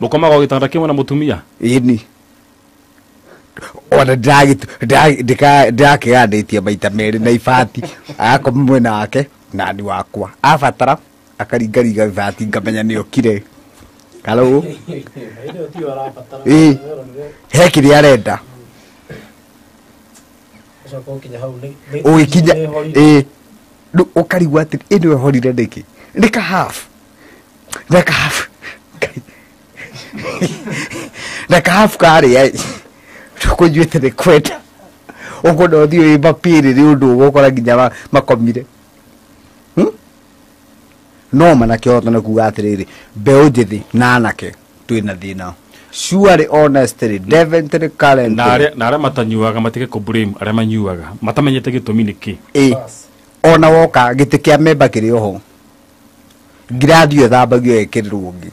Mũkomaga o gĩtanda kĩmwe na mũtumia? Ĩni, ona ndĩrakĩganĩtie maita merĩ na ibati, agakoma mwena wake nani wakwa, abatara akaringaringa ibati ngamenya nĩ okire halo. Ĩ, he kĩrĩa arenda. Ũgĩkinya ĩ rĩu ũkarigwo atĩ ĩno ĩhorire nĩkĩ, nĩ ka half na ka half. Ngai. Na ka half karĩa kũnyuĩte nĩ kwenda ũkwenda ũthiĩ wĩ mapĩrĩ nĩ ũndũ ũgũkora nginya makomire. No mana kĩhoto nĩ kuga atĩrĩrĩ, mbeũ njĩthĩ na anake twĩna thĩna, surely, honestly, definitely, currently. Na arĩa matanyuaga matige kũ blame arĩa manyuaga matamenyete gĩtũmi nĩ kĩ. Ĩ, ona woka gĩtĩ kĩa memba kĩrĩ oho, ngirathi ĩyo ĩthambagio ĩkĩrĩrwo ũngĩ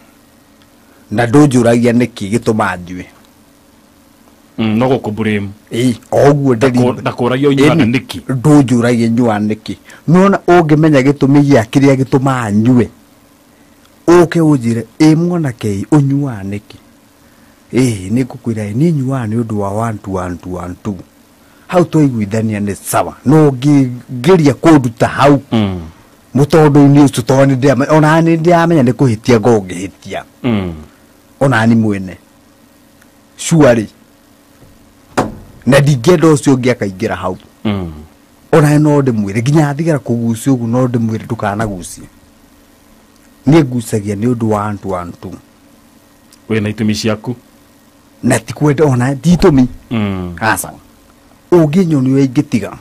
na ndũnjũragia nĩkĩ gĩtũma njue. No gũkũ blame. Ĩ, o ũguo. Ndakũragia ũnyuaga nĩkĩ. Ndũnjũragia nyuaga nĩkĩ, nona ũngĩmenya gĩtũmi gĩa kĩrĩa gĩtũmaga nyue, ũke ũnjĩre, ĩ mwanake ĩ, ũnyuaga nĩkĩ? Ĩ, nĩ ngũkwĩra, ĩ niĩ nyuaga nĩ ũndũ wa one two one two one two. Hau twaiguithania nĩ sawa, no ũngĩgeria kũnduta hau mũtondo-inĩ ũcio, tondũ nĩ ndĩramenya, ona nĩ ndĩramenya nĩ kũhĩtia ngorwo ngĩhĩtia, ona ni mwene surely, na ndingĩenda ũcio ũngĩ akaingĩra hau. Ona no ndĩmwĩre nginya thigara kũgucia ũguo, no ndĩmwĩre ndũkanagucie, niĩ ngucagia nĩ ũndũ wa one two one two. Wĩna itũmi ciaku. Na ti kwenda, ona ti itũmi. Aca, ũngĩnyonia ũrĩa ingĩtiga.